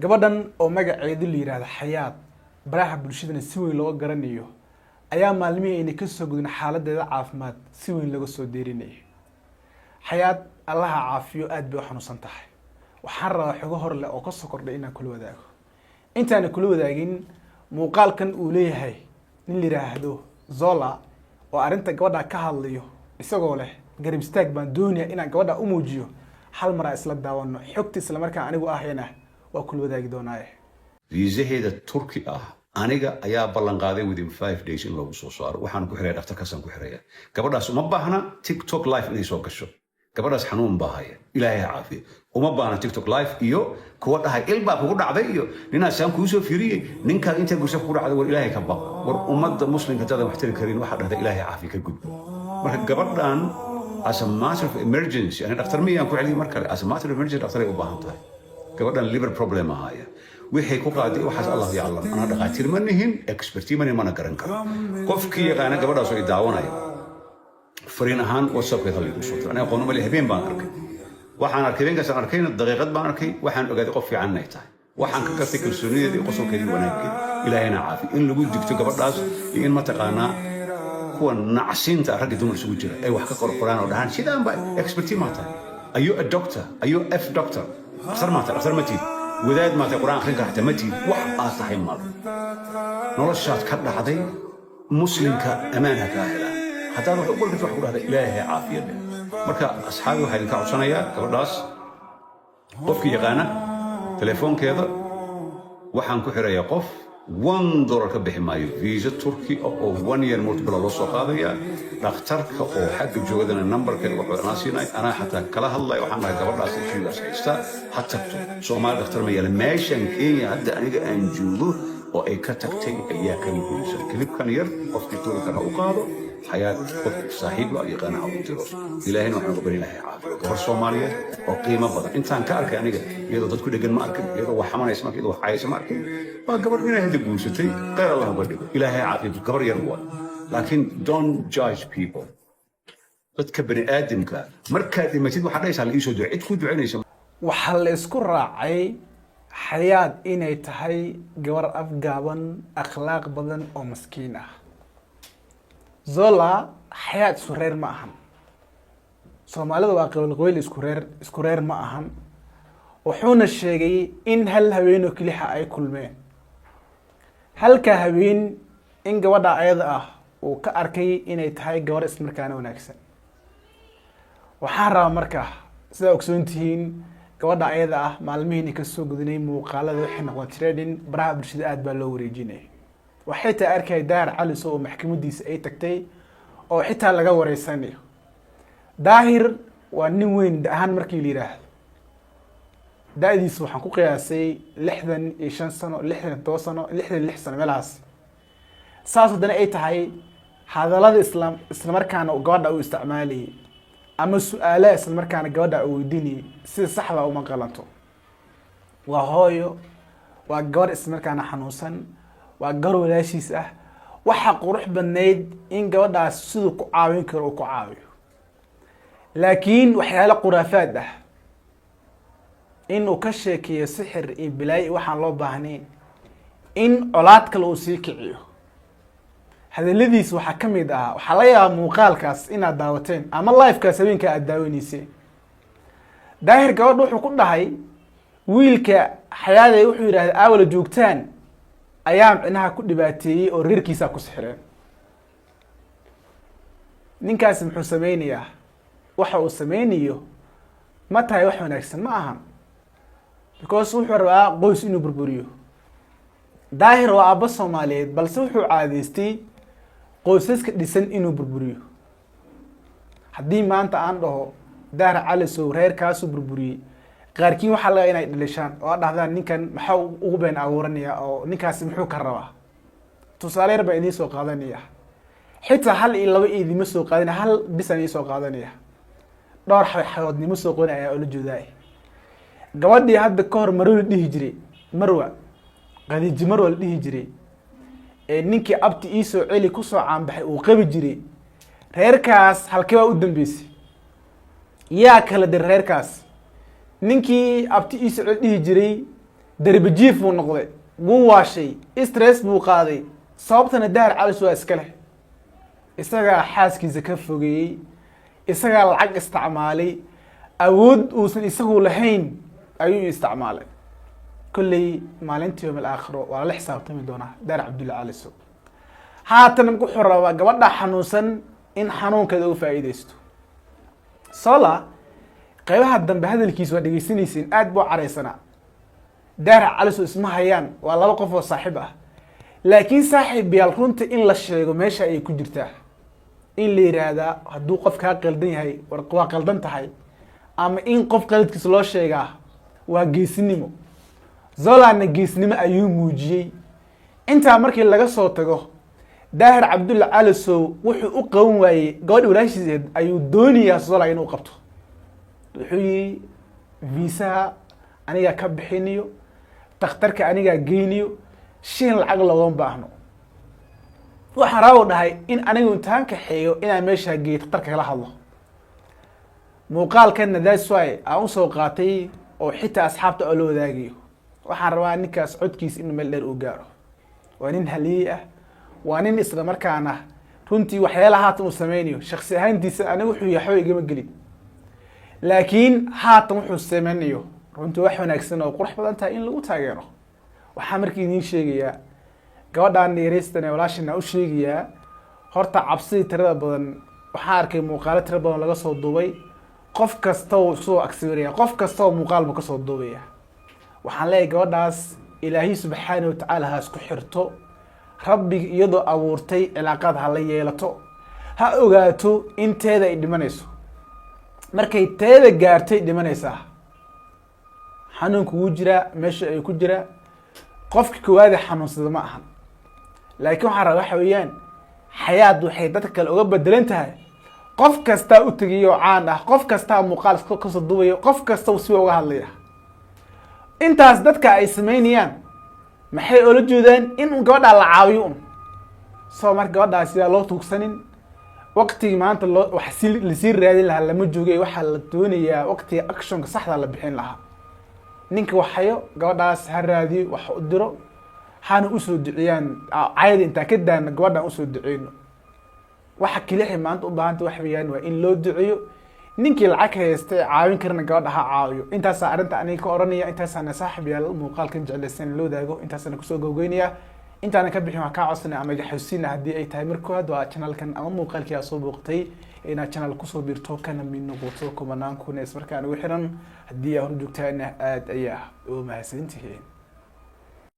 Gabadhan oo magaceedu la yidhaahdo Xayaad, baraha bulshadana si weyn looga garanayo, ayaa maalmihii ayna kasoo gudin xaaladeeda caafimaad si weyn looga soo deerinayay. Xayaad, Allaha caafiyo, aad bay u xanuunsan tahay. Waxaan rabaa xogo hor leh oo kasoo kordhay inaan kula wadaago. Intaana kula wadaagin muuqaalkan uu leeyahay nin la yidhaahdo Zola oo arrinta gabadha ka hadlayo, isagoo leh garab istaag baan doonaya inaan gabadha u muujiyo, hal mar aan isla daawano xogta, islamarkaa anigu ahayna waa kula wadaagi doonaaye. Viisaheeda Turki ah aniga ayaa ballan qaaday within 5 days in loogu soo saaro. Waxaan ku xiraya dhakhtarkaasaan ku xiraya. Gabadhaas uma baahna TikTok live inay soo gasho. Gabadhaas xanuun baa haya, Ilaahay ha caafiyo. Uma baahna TikTok live iyo kuwa dhahay il baa kugu dhacday iyo ninaasaan kuu soo fiiriyey, ninkaad intaa gursa kugu dhacday. War Ilaahay ka baq. War ummadda Muslimka hadaadan wax tari karin, waxaa dhahda Ilaahay caafiyo, ka gudbo. Marka gabadhan, as a matter of emergency, ani dhakhtar miyaan ku celiyay mar kale, as a matter of emergency dhakhtaray u baahan tahay gabadhan. Liver problem ahaya wixii ku qaaday waxaas, Allah yaclam. Anaa dhakhaatiir ma nihin, expert ma nihin, mana garan karo. Qofkii yaqaana gabadhaas oo i daawanaya, fariin ahaan WhatsAppkeed hal igu soo diro. Aniga aqoon uma leh. Habeen baan arkay, waxaan arkay habeenkaasaan arkayna daqiiqad baan arkay, waxaan ogaaday qof fiican inay tahay. Waxaan ka gartay kalsoonideedii, qosolkeedii, wanaaggeeda. Ilaahayna caafi. In lagu digto gabadhaas iyo in mataqaanaa kuwa nacsiinta ragga dumar isugu jira ay wax ka qorqoraan oo dhahaan sidaan ba expert maa tahay? Are you a doctor? Are you f doctor? Dhakhtar maa tahay? Dhakhtar ma tiid. Wadaad maa tahay? Qur'aan akhrin kara xataa ma tiid. Wax aad tahay malo. Noloshaad ka dhacday. Muslimka ammaan ha kaa helaan. Haddaad wax u qori karto, wax ku dhahda Ilaahay caafiya leh. Marka asxaabi, waxaa idinka codsanayaa gabadhaas qofkii yaqaana telefoonkeeda, waxaan ku xirayaa qof, $1 ka bixi maayo. Visa Turki oo one year multiple loo soo qaadaya. Dhakhtarka oo xagga joogadana numberkeeda wuxuu anaa siinay, anaa xataa kala hadlaya. Waxaan dhahay gabadhaas issuegaas haysta ha tagto. Soomaali dhakhtar ma yaala meeshan Kenya hadda aniga aan joogo oo ay ka tagtay ayaa ka muhiimsan. Clipkan yar qofkii tuuri kara u qaado Xayaad, qofkii saaxiib la yaqaana ha u diro. Ilaahayna waxaan uga bari Ilaahay caafiyo gabar Soomaaliyeed oo qiimo badan. Intaan ka arkay aniga, iyadoo dad ku dhegan ma arkin, iyadoo wax xamanaysa ma arkin, iyadoo wax caayaysa ma arkin. Waa gabar inay hadda guursatay, khayr Allah uga dhigo, Ilaahay caafiyo. Gabar yar waa, laakiin don't judge people. Dadka bani aadamka markaad dhimatid waxaad dhahaysaa la iisoo duce. Cid ku ducaynaysa Waxaa la isku raacay Xayaad inay tahay gabar afgaaban, akhlaaq badan oo maskiin ah. Zola, Xayaad isku reer ma ahan. Soomaalida waa qabiil qabiil, isku reer ma ahan. Wuxuuna sheegay in hal habeenoo kelixa ay kulmeen, halka habeen in gabadha ayada ah uu ka arkay inay tahay gabar islamarkaana wanaagsan. Waxaan rabaa marka, sidaa ogsoon tihiin, gabadha ayada ah maalmihiini kasoo gudinay muuqaalada waxay noqdeen trending, baraha bulshada aad baa loo wareejinayay. Waxay taa arkay Daahir Caliso oo maxkamadiisa ay tagtay oo xitaa laga wareysanayo. Daahir waa nin weyn da ahaan markii la yidhaahdo, da-diisa waxaan ku qiyaasay 65 sano, 67 sano, 66 sano meelahaas. Saas haddana ay tahay, hadallada islaam islamarkaana gabadha uu isticmaalayay ama su-aalaha islamarkaana gabadha uu weydiinayay sida saxda uma qalanto. Waa hooyo, waa gabar islamarkaana xanuunsan, waa gabar walaashiis ah. Waxaa qurux badnayd in gabadhaas siduu ku caawin karo uu ku caawiyo, laakiin waxyaalo khuraafaad ah in uu ka sheekeeyo, sixir iyo bilaayo, waxaan loo baahnayn, in colaad kale uu sii kiciyo. Hadaladiis waxaa ka mid ahaa, waxaa laga yaabaa muuqaalkaas inaad daawateen ama livekaas habeenka aad daawaneyseen. Daahir gabadha wuxuu ku dhahay wiilka Xayaadey, wuxuu yidhahday aawala joogtaan ayaa micnaha ku dhibaateeyey oo reerkiisaa ku sixireen. Ninkaasi muxuu sameynayaa? Waxa uu sameynayo ma tahay wax wanaagsan? Ma ahan, because wuxuu rabaa qoys inuu burburiyo. Daahir waa aabbo Soomaaliyeed, balse wuxuu caadeystay qoysaska dhisan inuu burburiyo. Haddii maanta aan dhaho Daahir Calisow reerkaasuu burburiyey, qaarkiin waxaa laga inay dhalishaan oo aad dhahdaan ninkan maxaa ugu been abuuranaya oo ninkaasi muxuu ka rabaa. Tusaale yar baa idiin soo qaadanaya, xitaa hal iyo laba idima soo qaadanaya, hal bisaan idiin soo qaadanaya, dhowr xayoodnimo soo qoonay ayaa ula jeedaa. Gabadhii hadda ka hor Marwo la dhihi jiray, Marwa Khadiiji, Marwa la dhihi jiray, ee ninkii abti iisoo celi kusoo caanbaxay uu qabi jiray, reerkaas halkee baa u dambeysay? Yaa kala dir reerkaas? Ninkii abti iisoo celi dhihi jiray. Derbijiif buu noqday, wuu waashay, stress buu qaaday. Sababtana Daahir Calis waa iska leh. Isagaa xaaskiisa ka fogeeyey, isagaa lacag isticmaalay, awood uusan isagu lahayn ayuu isticmaalay. Kolley maalinta yowm alaakhiro waa lala xisaabtami doonaa Daahir Cabdulla Calisow. Haatan wuxuu rabaa gabadha xanuunsan in xanuunkeeda uga faa'iideysto. Sola qeybaha dambe hadalkiisa waa dhegeysanaysiin, aad buu careysanaa. Daahir Calisow isma hayaan, waa laba qof oo saaxiib ah, laakiin saaxiib yaal, runta in la sheego meesha ayay ku jirtaa. In la yiraahdaa hadduu qof kaa qaldan yahay, war waa qaldan tahay, ama in qof qaladkiisa loo sheegaa waa geesinimo. Zolana geesnimo ayuu muujiyey. Intaa markii laga soo tago, Daahir Cabdulla Calisow wuxuu u qaban waayey gabadhi walaashiiseed ayuu doonayaa Zola inuu qabto. Wuxuu yihi, viisaha anigaa ka bixinayo, dakhtarka anigaa geynayo, shin lacag loogama baahno. Waxaan raawo dhahay in anigu intaan kaxeeyo inaan meeshaa geeyo, dakhtarka kala hadlo. Muuqaalkanna that's why aan usoo qaatay oo xitaa asxaabta oo la wadaagayo. Waxaan rabaa ninkaas codkiisa inuu meel dheer uu gaaro. Waa nin haliyey ah, waa nin isla markaana runtii waxyaalaha haatan uu sameynayo, shaksi ahaantiisa aniga wuxuu yahay waxba igama gelin, laakiin haatan wuxuu sameynayo runtii wax wanaagsan oo qurux badan tahay in lagu taageero. Waxaa markii idiin sheegayaa, gabadhaan yareystan ee walaashana u sheegayaa, horta cabsidii tirada badan, waxaan arkay muuqaalo tira badan laga soo duubay. Qof kasta uu soo agsawiraya, qof kasta oo muuqaal buu kasoo duubaya. Waxaan leeyahay, gabadhaas Ilaahay subxaana watacaala ha isku xirto, Rabbiga iyadoo abuurtay cilaaqaad ha la yeelato, ha ogaato in teeda ay dhimanayso. Markay teeda gaartay dhimanaysaa. Xanuunku wuu jiraa, meesha ay ku jiraa qofka koowaade xanuunsada ma ahan. Laakiin waxaan rabaa waxa weeyaan, Xayaad waxay dadka kale uga bedelan tahay, qof kastaa u tegayo oo caan ah, qof kastaa muuqaal kasoo duubayo, qof kasta si uga hadlaya. Intaas dadka ay sameynayaan maxay oola jeedaan? In un gabadhaa la caawiyo un soo marka gabadhaas sidaa loo tuugsanin. Waqtigii maanta loo wax si lasii raadin lahaa lama joogay. Waxaa la doonayaa waqtiga actionka saxda la bixin lahaa. Ninka waxhayo gabadhaas ha raadiyo, wax u diro, hana usoo duceeyaan. Cayada intaa ka daana, gabadhaan usoo duceyno. Waxa kelixi maanta u baahanta wax weeyaan waa in loo duceeyo. Ninkii lacag haysta ee caawin karana gabadha ha caawiyo. Intaasaa arrinta aniga ka oranaya. Intaasaana saaxib yaal muuqaalkan jeclaysan loo wadaago, intaasana kusoo gowgeynaya. Intaana ka bixin, waan kaa codsanay ama iga xasuusina, haddii ay tahay marka koowaad waa channelkan ama muuqaalkii aad soo booqtay, inaad channel kusoo biirto, kana mid noqoto kumanaan kun ismarkaan ugu xiran. Haddii aa hor joogtaana, aad ayaa u mahadsantihiin.